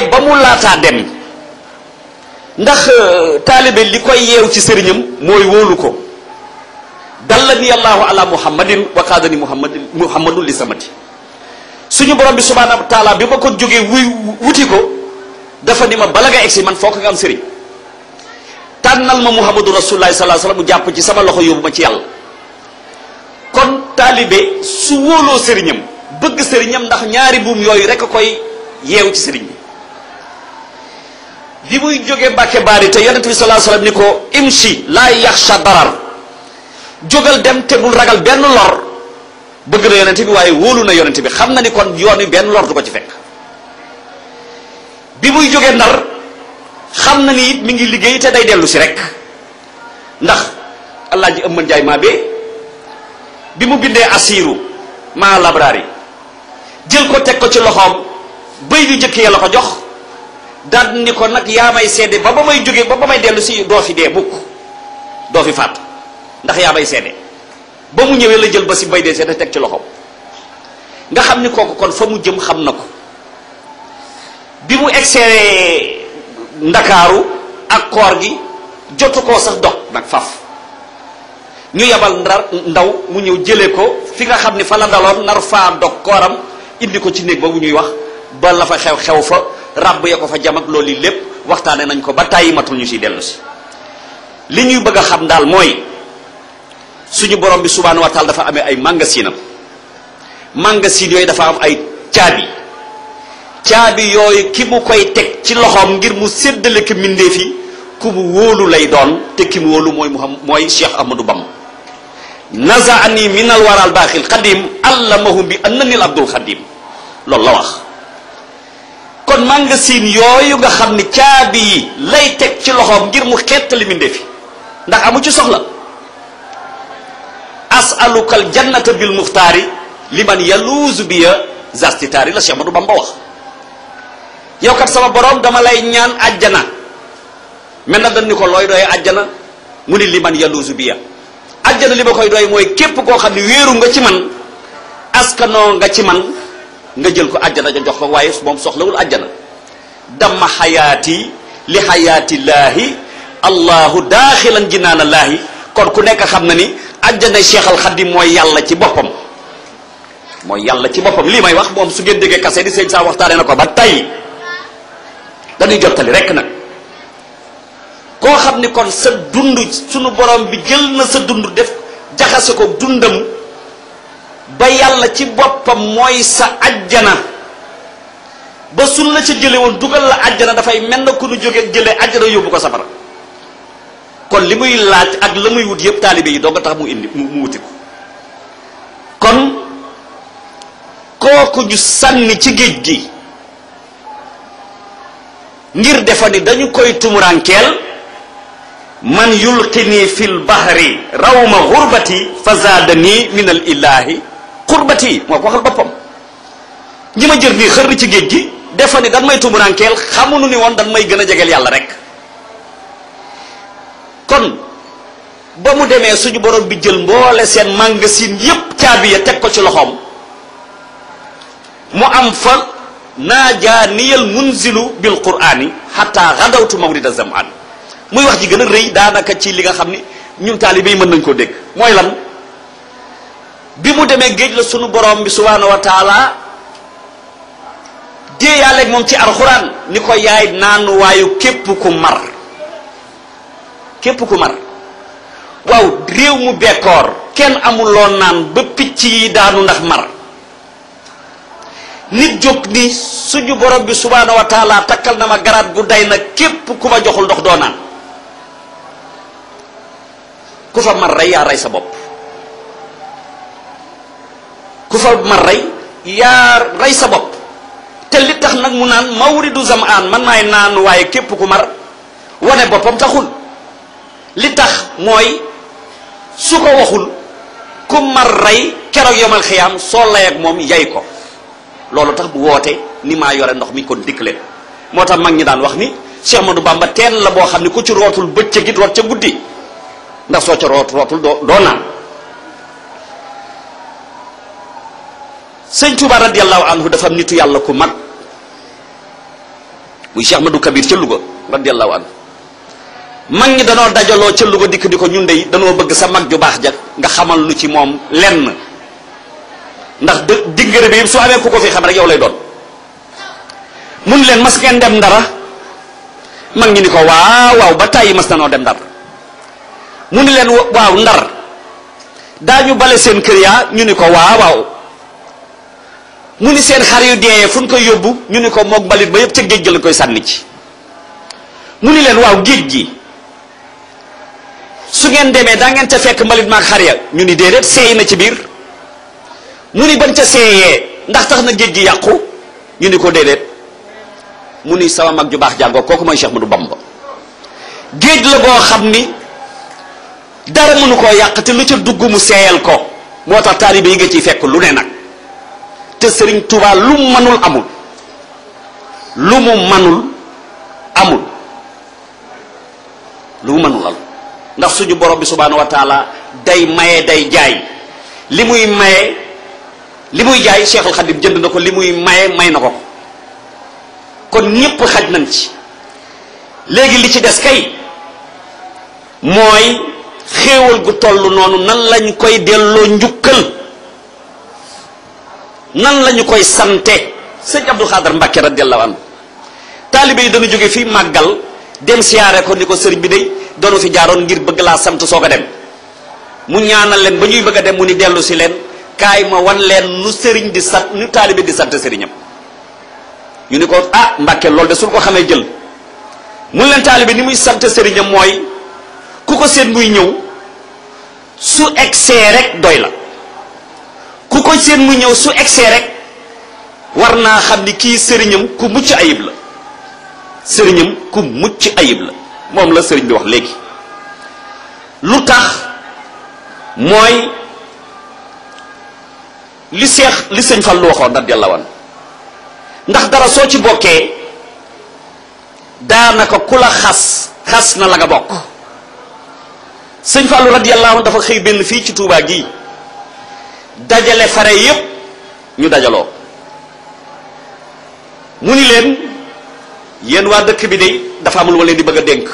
waaye ba mu laataa dem ndax taalibe li koy yeew ci sëriñam mooy wóolu ko dallani allahu ala muhammadin wa qaadani muhammadun li samati suñu borom bi subhanahu wa taala bi ma ko jógee wuti ko dafa ni ma bala nga egsi man fokk nga am sëriñ tànnal ma muhammadu rasulullahi sallallahu alayhi wasallam mu jàpp ci sama loxo yóbbu ma ci yàlla kon taalibe su wóoloo sëriñam bëgg sëriñam ndax ñaari buum yooyu rek a koy yeew ci sëriñ bi muy jógee Mbàkke Baari te yonent bi sallallahu alayhi wasallam ni ko imshi laa yaxsha darar jógal dem te bul ragal benn lor bëgg na yonent bi waaye wóolu na yonent bi xam na ni kon yoon wi benn lor du ko ci fekk bi muy jógee Ndar xam na ni it mi ngi liggéey te day dellu si rek ndax Alaaji Ëmma Njaay maa bee bi mu bindee asiru maa labraar yi jël ko teg ko ci loxoom bëy yu jëkkee la ko jox daal ni ko nag yaa may seede ba may jógee ba may dellu si doo fi dee mukk doo fi faat ndax yaa may seede ba mu ñëwee la jël ba si bay dee seede teg ci loxoom nga xam ni kooku kon fa mu jëm xam na ko bi mu egsee Ndakaaru ak koor gi jotu koo sax dog nag faf ñu yabal ndaw mu ñëw jëlee ko fi nga xam ni fa la daloon nar faa dog kooram indi ko ci néeg boobu ñuy wax ba la fa xew fa ràbb ya ko fa jam ak loolu yi lépp waxtaane nañ ko ba tàyyi matul ñu si dellu si li ñuy bëgg a xam daal mooy suñu borom bi subhanahu wa taala dafa amee ay magasinam magasin yooyu dafa am ay caabi yooyu ki mu koy teg ci loxoom ngir mu séddale ko mbindeef yi ku mu wóolu lay doon te ki mu wóolu mooy Cheikh Ahmadou Bamba nazaani min al waral baaxil xadim allamahu bi annani al abdul xadim loolu la wax kon magasin yooyu nga xam ni caabi yi lay teg ci loxoom ngir mu xettali mbindeef yi ndax amu ci soxla asaluka al jannata bil muxtaari liman yaluuzu biya zastitaari la Cheikh Ahmadou Bamba wax yow kat sama borom dama lay ñaan àjjana mel na dañ ni ko looy doy àjjana mu ni liman yaluuzu biya àjjana li ma koy doy mooy képp koo xam ne wéeru nga ci man askanoo nga ci man nga jël ko àjjana ja jox ko waaye moom soxlawul àjjana damma xayaati li xayaatillaahi allahu daaxilan jinaanallaahi kon ku nekk xam na ni àjjana Cheikh al Xadim mooy yàlla ci boppam lii may wax moom su ngeen déggee kase di sëñ saa waxtaane na ko ba tey dañuy jottali rek nag koo xam ni kon sa dund sunu borom bi jël na sa dund def jaxase ko dundam ba yàlla ci boppam mooy sa ajjana ba suñ la ca jële woon dugal la ajjana dafay mel na ku nu jógee jëlee ajjana yóbbu ko safara kon li muy laaj ak la muy wut yëpp taalibe yi doo nga tax mu wuti ko kon kooku ñu sànni ci géej gi ngir defa ni dañu koy tumurankeel man yulqini fil bahri rawma xurbati fa zaadani min al ilahi xurbati moo ko waxal boppam ñi ma jër nii xër ci géej gi defa ni dañ may tumurankeel xamuñu ni woon dañ may gën a jegeel yàlla rek kon ba mu demee suñu borom bi jël mboole seen magasin yépp caabi ya teg ko ci loxoom mu am fa naajaaniyal munzilu bil qur'ani hatta gadawtu mawrida zaman muy wax ji gën a rëy daanaka ci li nga xam ni ñun taalibe yi mën nañ koo dégg mooy lan bi mu demee géej la sunu borom bi subhanahu wa taala déeyaaleeg moom ci alxuraan ni ko yaay naan waayu képp ku mar waaw réew mu bekkoor kenn amuloo naan ba picc yi daanu ndax mar nit jóg ni suñu borom bi subhanahu wa taala takkal na ma garaat gu day na képp ku ma joxul ndox doo naan ku fa mar rey yaa rey sa bopp ku fa mar rey yaa rey sa bopp te li tax nag mu naan mawridu zamaan man maay naan waaye képp ku mar wane boppam taxul li tax mooy su ko waxul ku mar rey keroog yomal xiyaam soo lay ak moom yay ko loolu tax bu woote ni maa yore ndox mi kon dikk leen moo tax mag ñi daan wax ni Cheikh Ahmadou Bamba teen la boo xam ne ku ci rootul bëccëg it root ca guddi ndax soo ca rootul doo naan sëñ Tuuba radiyallahu anhu dafa nitu yàlla ku mag muy Cheikh Madou Kabir ca Louga radiyallahu anhu. mag ñi danoo dajaloo ca Louga dikk di ko ñun dey danoo bëgg sa mag ju baax ja nga xamal lu ci moom lenn ndax diggante bi su amee ku ko fi xam rek yow lay doon. mun leen mas ngeen dem Ndara mag ñi ni ko waaw waaw ba tàyyi mas nanoo dem Ndar. mu ni leen waaw Ndar daañu bale seen kër yaa ñu ni ko waaw waaw. mu ni seen xar yu deeyee fu ñu koy yóbbu ñu ni ko moog mbalit ba yëpp ca géej gi la koy sànni ci. mu ni leen waaw géej gi su ngeen demee daa ngeen ca fekk mbalit maag xar ya ñu ni déedéet seey na ci biir. mu ni ban ca seeyee ndax tax na géej gi yàqu ñu ni ko déedéet. mu ni sama mag ju baax jàngoo kooku mooy Cheikh Ahmadou Bamba. géej la boo xam ni dara mënu koo yàq te lu ca dugg mu seeyal ko moo tax taalibe yi nga ciy fekk lu ne nag te Sëriñ Tuubaa lu mu manul amul lu mu manul amul lu mu manul amul ndax suñu borom bi subhaanahu wa taala day maye day jaay li muy maye li muy jaay Cheikhul Khadim jënd na ko li muy maye may na ko kon ñépp xaj nañ ci. léegi li ci des kay mooy xéewal gu toll noonu nan lañ koy delloo njukkal nan lañu koy sante. sëñ Abdou Khadar Mbacké radiyallahu anhu taalibe yi dañu jóge fii màggal dem siyaare ko ni ko sëriñ bi day doonu fi jaaroon ngir bëgg laa sant soog a dem. mu ñaanal leen ba ñuy bëgg a dem mu ni dellu si leen kaay ma wan leen nu sëriñ di sant nu taalibe di sant sëriñam. ñu ni ko ah Mbacké loolu de suñ ko xamee jël. mun leen taalibe ni muy sant sëriñam mooy ku ko seen muy ñëw su egsee rek doy la ku ko seen muy ñëw su egsee rek war naa xam ni kii sëriñam ku mucc ayib la sëriñam ku mucc ayib la moom la sëriñ bi wax léegi. lu tax mooy li sëñ Fallu waxoon radiyallahu anhu ndax dara soo ci bokkee daanaka ku la xas na la nga bokk. sëñ Fallou radiyallahu anhu dafa xëy benn fii ci Touba gii dajale fare yépp ñu dajaloo mu ni leen yéen waa dëkk bi de dafa amul ma leen di bëgg a dénk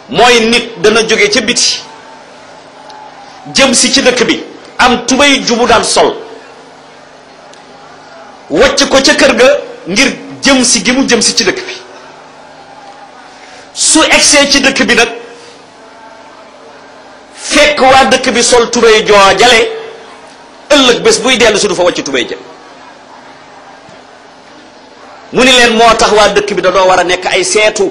mooy nit dana jóge ca biti jëm si ci dëkk bi am tubéy ju mu daan sol wacc ko ca kër ga ngir jëm si gi mu jëm si ci dëkk bi su egsee ci dëkk bi nag fekk waa dëkk bi sol tubéy joojale ëllëg bés buy dellu si du fa wacc tubéy ja mu ni leen moo tax waa dëkk bi dañoo war a nekk ay seetu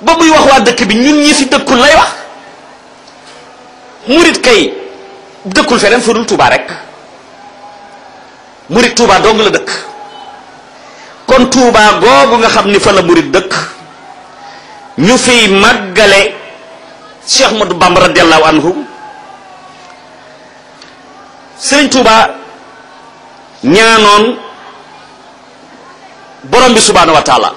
ba muy wax waa dëkk bi ñun ñi fi dëkkul lay wax murit kay dëkkul feneen fu dul Touba rek murit Touba dong la dëkk kon Touba googu nga xam ni fa la murit dëkk ñu fiy màggale Cheikh Ahmadou Bamba radiyallahu anhu Sëriñ Touba ñaanoon borom bi subhaanahu wa taala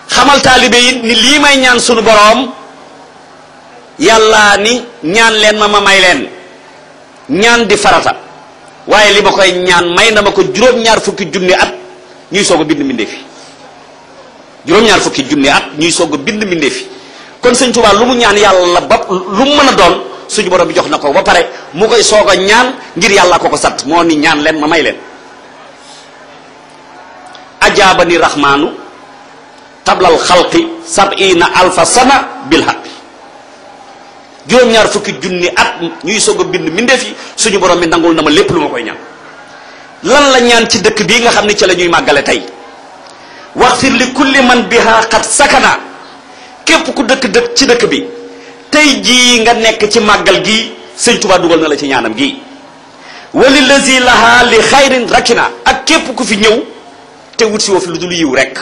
xamal taalibe yi ni lii may ñaan sunu borom yàlla ni ñaan leen ma may leen ñaan di farata waaye li ma koy ñaan may na ma ko juróom-ñaar fukki junni at ñuy soog a bind mbindee fi juróom-ñaar fukki junni at ñuy soog a bind mbindee fi kon sëñ Tuubaa lu mu ñaan yàlla ba lu mu mën a doon suñu borom bi jox na ko ba pare mu koy soog a ñaan ngir yàlla ko sant moo ni ñaan leen ma may leen ajaabani rahmaanu tablal xalqi sab'ina alfa sana bil haqq juróom-ñaar fukki junni at ñuy soog a bind mbindeef yi suñu borom mi nangul na ma lépp lu ma koy ñaan lan la ñaan ci dëkk bii nga xam ne ci la ñuy màggale tey waxfir li kulli man biha qad sakana képp ku dëkk ci dëkk bi tey jii nga nekk ci màggal gi sëñ Tuubaa dugal na la ci ñaanam gi wali lazi laha li xayrin rakina ak képp ku fi ñëw te wut si woo fi lu dul yiw rek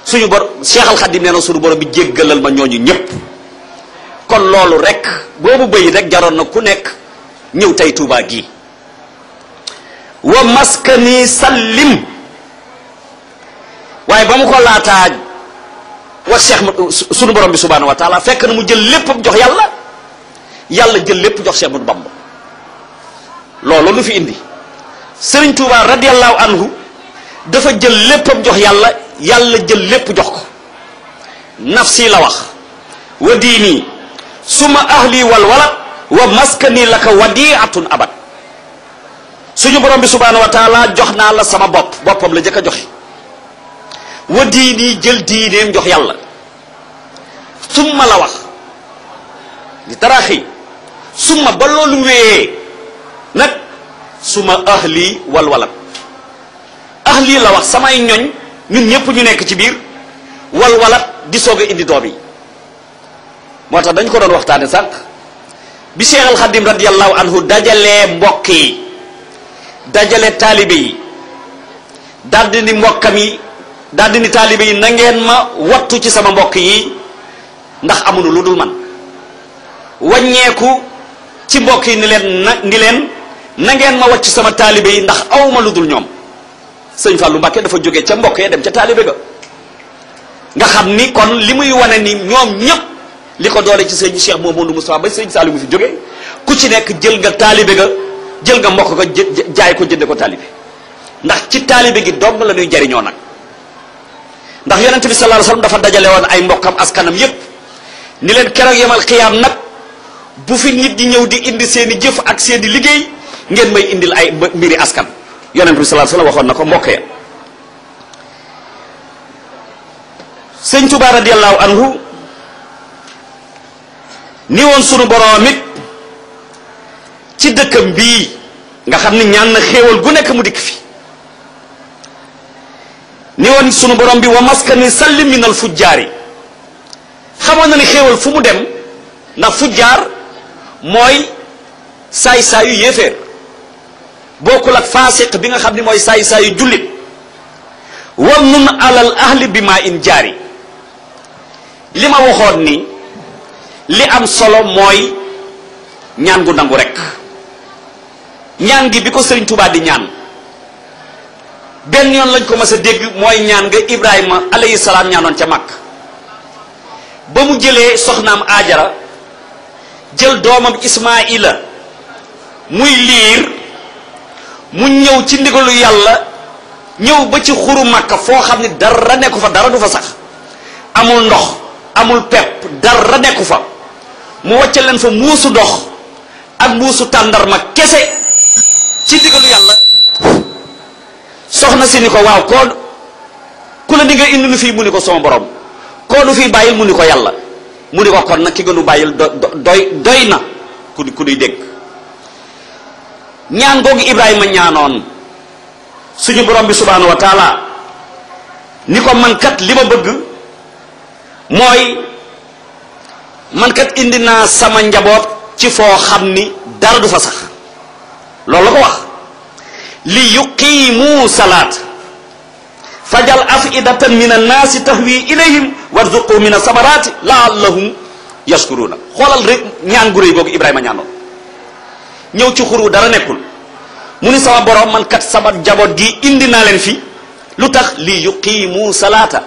suñu bor Cheikh Al Khadim nee na suñu borom bi jéggalal ma ñooñu ñépp kon loolu rek boobu bëy rek jaroon na ku nekk ñëw tey Touba gi wa maskani sallim waaye ba mu ko laataa wax Cheikh sunu borom bi subhaanahu wa taala fekk na mu jël lépp jox yàlla jël lépp jox Cheikh Ahmadou Bamba loolu lu fi indi Sëriñ Tuubaa radiyallahu anhu dafa jël léppam jox yàlla, yàlla jël lépp jox ko. nafsi la wax wa diini suma ahli wal walad wa maskani laka wadiatun abad. suñu borom bi subhaanahu wa taala jox naa la sama bopp, boppam la jëkk a joxe. wa diini jël diineem jox yàlla. summa la wax di taraaxi summa ba loolu wéyee nag suma ahli wal walad. ahli la wax samay ñoñ ñun ñëpp ñu nekk ci biir, wal walad di soog a indi doom yi. moo tax dañ ko doon waxtaane sànq bi Cheikh Al Khadim radiyallahu anhu dajalee mbokk yi, dajale taalibe yi, daldi ni mbokkam yi, daldi ni taalibe yi na ngeen ma wattu ci sama mbokk yi ndax amuñu lu dul man. wàññeeku ci mbokk yi ni leen na ngeen ma wacc sama taalibe yi ndax awma lu dul ñoom. sëñ Fallou Mbacké dafa jóge ca mbokk ya dem ca taalibe ga. nga xam ni kon li muy wane ni ñoom ñëpp li ko doole ci sëñ Cheikh Mouhamadou Moustapha ba sëñ Saliou mu fi jóge ku ci nekk jël nga taalibe ga, jël nga mbokk ga jaay ko jënde ko taalibe. ndax ci taalibe gi dong la ñuy jariñoo nag. ndax yonent bi sallallahu alayhi wasallam dafa dajale woon ay mbokkam askanam yépp ni leen keroog yemal xiyaam nag bu fi nit di ñëw di indi seeni jëf ak seeni liggéey ngeen may indil ay mbiri askan. yonent bi sallallahu alayhi wasallam waxoon na ko mbokk ya. sëñ Tuubaa radiyallahu anhu ni woon sunu boroom it ci dëkkam bii nga xam ni ñaan na xéewal gu nekk mu dikk fi. ni woon sunu borom bi wa maskani sallim minal fujjaari. xamoon na ni xéewal fu mu dem ndax fujjaar mooy saay-saayu yéeféer bokkul ak faasiq bi nga xam ni mooy saay-saayu jullit. wam nun alal ahli bi maa in jaari. li ma waxoon ni li am solo mooy ñaan gu nangu rek. ñaan gi bi ko Sëriñ Tuubaa di ñaan benn yoon lañ ko mas a dégg, mooy ñaan nga Ibrahima alayhi salaam ñaanoon ca Makka ba mu jëlee soxnaam Aajara jël doomam Ismaila muy liir mu ñëw ci ndigalu yàlla ñëw ba ci xuru Makka foo xam ni dara nekku fa, dara du fa sax, amul ndox amul pepp, dara nekku fa. mu wàcce leen fa muusu dox ak muusu tàndarma kese ci ndigalu yàlla. soxna si ni ko waaw koo ku la di nga indi nu fii mu ni ko sama borom, koo nu fii bàyyil mu ni ko yàlla. mu ni ko kon nag ki nga nu bàyyil doy na ku nuy dégg. ñaan googu Ibrahima ñaanoon suñu borom bi subhaanahu wa taala ni ko man kat li ma bëgg mooy man kat indi naa sama njaboot ci foo xam ni dara du fa sax. loolu la ko wax li yuqiimu salaat fajal afidatan min annaasi tahwi ilayhim warzuqu min asamaraati laallahum yashkuruuna. xoolal rek ñaan gu réy googu Ibrahima ñaanoon. ñëw ci xuru dara nekkul mu ni sama borom man kat sama njaboot gi indi naa leen fi lu tax li yuqiimu salaata.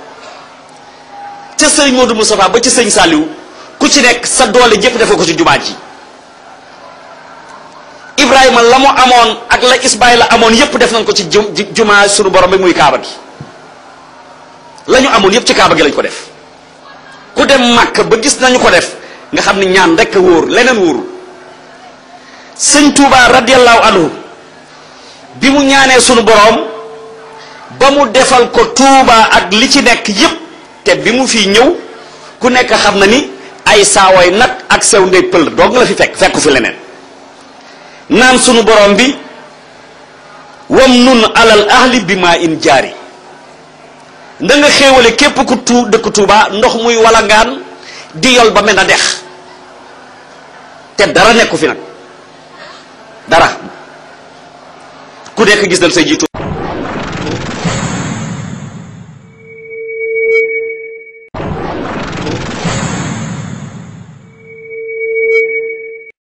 ca sëriñ Modou Moustapha ba ci sëñ Saliou ku ci nekk sa doole jëpp defee ko ci jumaa ji. Ibrahima la mu amoon ak la Ismaïla amoon yépp def nañ ko ci jumaa sunu borom bi muy kaaba gi. la ñu amoon yépp ci kaaba gi lañ ko def. ku dem Màkk ba gis nañu ko def nga xam ni ñaan rekk a wóor, leneen wóorul. sëñ Tuubaa radiyallahu anhu bi mu ñaanee sunu borom ba mu defal ko Tuubaa ak li ci nekk yépp, te bi mu fii ñëw ku nekk xam na ni ay saawoy nag ak sew ndey pël doog nga la fi fekku fi leneen. naan sunu borom bi wam nun alal ahli bi maa in jaari. nda nga xéewale képp ku dëkk Tuubaa ndox muy walangaan di yol ba mel na dex te dara nekku fi nag dara. ku nekk gis nañ say jiitu